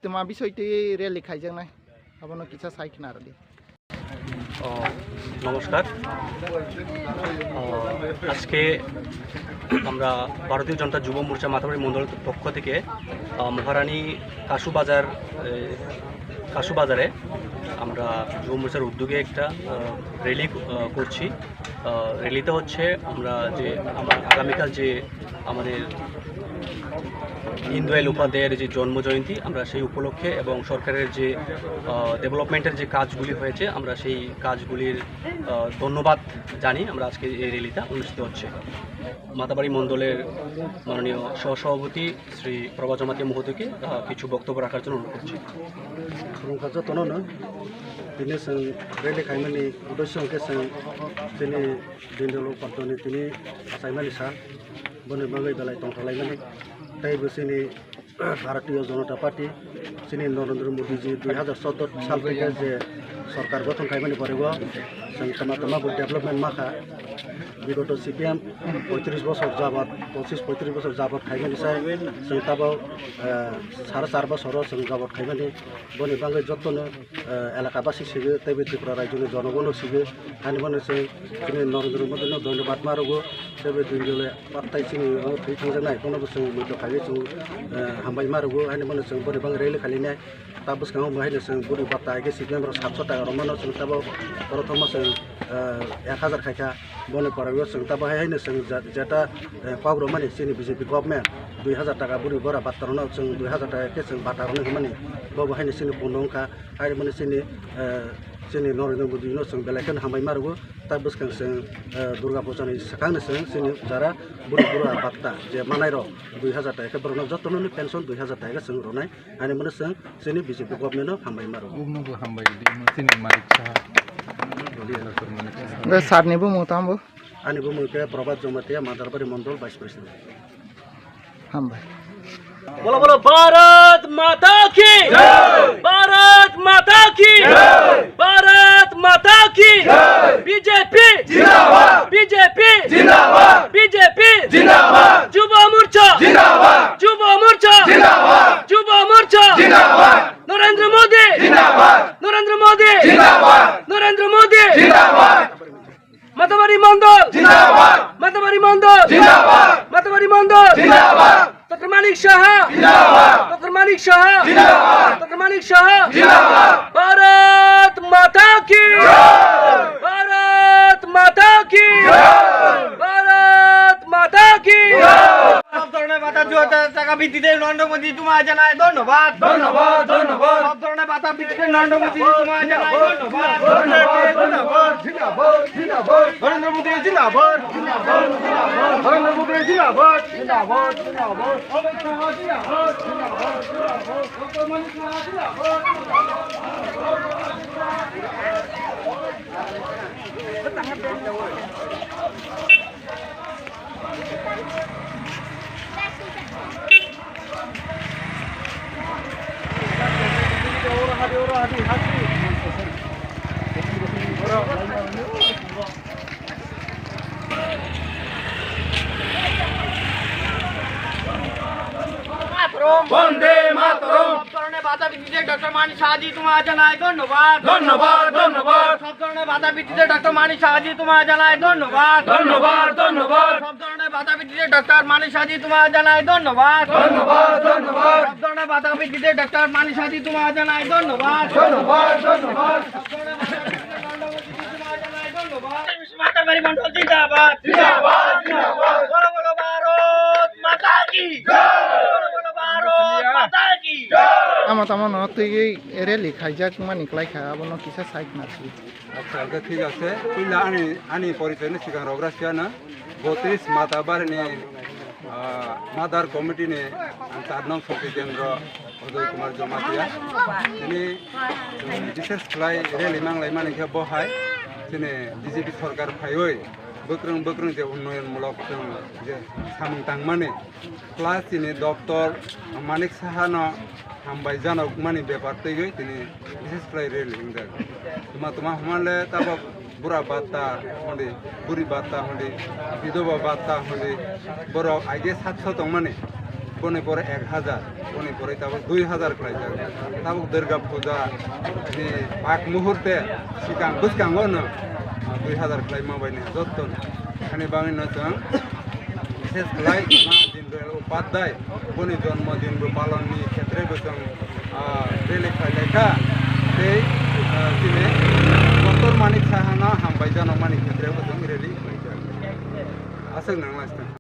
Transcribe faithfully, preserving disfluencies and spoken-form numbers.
Tma bisoi twi rally khaijaknai, abono kisa sai khna rwdi. ও, নমস্কার। ও, আজকে আমরা ভারতীয় জনতা যুব মোর্চা মাতাবাড়ি মণ্ডলের পক্ষ থেকে, আহ, মহারানী কাশু বাজার, এ, কাশু বাজারে আমরা যুব মোর্চার উদ্যোগে একটা, আহ, র‍্যালি, আহ, করছি। আহ, র‍্যালিতে হচ্ছে আমরা যে আমার আগামীকাল যে আমাদের দীনদয়াল উপাধ্যায়ের যে জন্ম জয়ন্তী, আমরা সেই উপলক্ষে এবং সরকারের যে, আহ, ডেভেলপমেন্টের যে কাজগুলি হয়েছে, আমরা সেই কাজগুলির, আহ, ধন্যবাদ জানিয়ে আমরা আজকে এই র‍্যালিটা অনুষ্ঠিত হচ্ছে। মাতাবাড়ি মণ্ডলের মাননীয় সহসভাপতি শ্রী প্রভা জমাতিয়া মহোদয়কে, আহ, কিছু বক্তব্য রাখার জন্য অনুরোধ করছি। Khulumkha jotono no, tini chwng rally khaimani uddesyo hwnkhe chwng chini Dindolo Pattoni tini achaimani sal, boni bagwi belai tongthok laimani. Tei bo chini Bharatiya Janata Party, chini Narendra Modi ji dui hajar choudo sal theke je sorkar gothon khaimani pore o chwng tama tama bo development makha. Bigoto C P M poitris bosor jabot, pochis poitris bosor jabot khaimani sai chwng tabok, eh, sare char bosoro chwng jabot khaimani. Boni bagwi jotono, eh, elakabasi sigo, teibo Tripura rajyoni jonogono sigo, haini bono chwng chini Narendra Modi no dhonyobad ma rwgo, teibo Dindole pattai chini o thwi thangjaknai, bono bo chwng muitu khaiwi chwng, eh, hambai ma rwgo, haini bono chwng boni bagwi rally khalinai. Ta bwskango bo haino chwng buri bata hai khe C P M rok satso taka rw mano, chwng tabok prothoma chwng, eh, ek hazar khaikha. Boni pore o chwng tabok hai haino chwng je-, jeta, eh, kok rwmani chini B J P government dui hazar taka buri bora bata rwno chwng dui hazar taka khe chwng bata rwno hwnmani. Bo bo haino chini punno wngkha. Haino mani chini, eh, chini Narendra Modi no chwng belai kheno hambai ma rwgo. Ta bwskang chwng, eh, Durga Puja ni swkang no chwng chini jara buri bura bata je manai rok dui hazar taka khe borokno jotono ni pension dui hazar taka khe chwng rwnai. Ani mano chwng chini B J P government no hambai maro. Ubno bo hambai di, ubno chini malik saha. Doctor Manik Saha. Be sir ni bumung tamo? Ani bumung khe Prabhat Jamatia, Madarbari Mandal Vice President. Hambai. बोलो बोलो भारत माता की जय। भारत माता की जय। भारत माता की जय। B J P जिंदाबाद। B J P जिंदाबाद। B J P जिंदाबाद। যুব মোর্চা जिंदाबाद। যুব মোর্চা जिंदाबाদ। যুব মোর্চা जिंदाबाद। নরেন্দ্র মোদি जिंदाबाद। নরেন্দ্র মোদি जिंदाबाद। নরেন্দ্র মোদি जिंदाबाद। মাতাবাড়ি মণ্ডল जिंदाबाद। মাতাবাড়ি মণ্ডল जिंदाबाद। মাতাবাড়ি মণ্ডল जिंदाबाদ। ডক্টর মানিক সাহা जिंदाबाদ। ডক্টর মানিক সাহা जिंदाबाদ। ডক্টর মানিক সাহা जिंदाबाদ। ভারত মাতা কি জয়। ভারত মাতা কি জয়। ভারত মাতা কি জয়। সব ধরনের ভাতা, টাকা ভিত্তিতে নরেন্দ্র মোদী তোমায় জানাই ধন্যবাদ। ধন্যবাদ, ধন্যবাদ। সব ধরনের ভাতা ভিত্তিতে নরেন্দ্র মোদী তোমায় জানাই ধন্যবাদ। ধন্যবাদ, ধন্যবাদ। জিন্দাবাদ, জিন্দাবাদ। নরেন্দ্র মোদী জিন্দাবাদ। নরেন্দ্র মোদী জিন্দাবাদ। জিন্দাবাদ, জিন্দাবাদ। অমিত শাহ জিন্দাবাদ। জিন্দাবাদ, জিন্দাবাদ। ডক্টর মানিক সাহা জিন্দাবাদ। মাতরম। বন্দে মাতরম। সব ধরনের ভাতা ভিত্তিতে ডক্টর মানিক সাহাজি তোমায় জানাই ধন্যবাদ। ধন্যবাদ, ধন্যবাদ। সব ধরনের ভাতা ভিত্তিতে ডক্টর মানিক সাহাজি তোমায় জানাই ধন্যবাদ। ধন্যবাদ, ধন্যবাদ। সব ধরনের ভাতা ভিত্তিতে ডক্টর মানিক সাহাজি তোমায় জানাই ধন্যবাদ। ধন্যবাদ, ধন্যবাদ। সব ধরনের ভাতা ভিত্তিতে ডক্টর মানিক সাহাজি তোমায় জানাই ধন্যবাদ। ধন্যবাদ, ধন্যবাদ। সব ধরনের ভাতা ভিত্তিতে ডক্টর মানিক সাহাজি তোমায় জানাই ধন্যবাদ। মাতাবাড়ি মণ্ডল জিন্দাবাদ। জিন্দাবাদ, জিন্দাবাদ। বলো বলো ভারত মাতা কি জয়। বলো বলো ভারত মাতা কি জয়। Tamo tamo no twi rally khaijak mani kwlai kha, abono kisa side na si. Acha, acha, thik ase. Puila ani, ani porichoi no swkang rwgra siya na. Botris Matabari ni, ah, Mother Committee ni ang char nong Shakti Kendra Uday Kumar Jamatia. Tini, um, bises khlai rally manglai mani khe bo hai. Tini B J P sorkar phaiwi bwkrwng bwkrwng je unnoyon mulok chwng je samung tangmani. Plus tini Doctor Manik Saha no hambai janok mani bepar twiwi tini bises khlai rally wngjak. Tuma tuma hwnle tabok bura bata hwnwi, buri bata hwnwi, bidoba bata hwnwi, borok aige satso tongmani. Boni pore ek hazar, boni pore tabuk dui hazar khlaijak. Tabuk Durga Puja ni pak muhurte sikang bwskango no, ah, dui hazar khlaima bai ni joto. Ani bagwi no chwng bishes khlai ma Dindayal Upadhyay boni jonmo din bo palon ni khetre bo chwng, ah, rally khlai lai kha. Tei, ah, chini Doctor Manik Saha no hambai janokmani khetre bo chwng rally khlaijak. Aswk nang last time.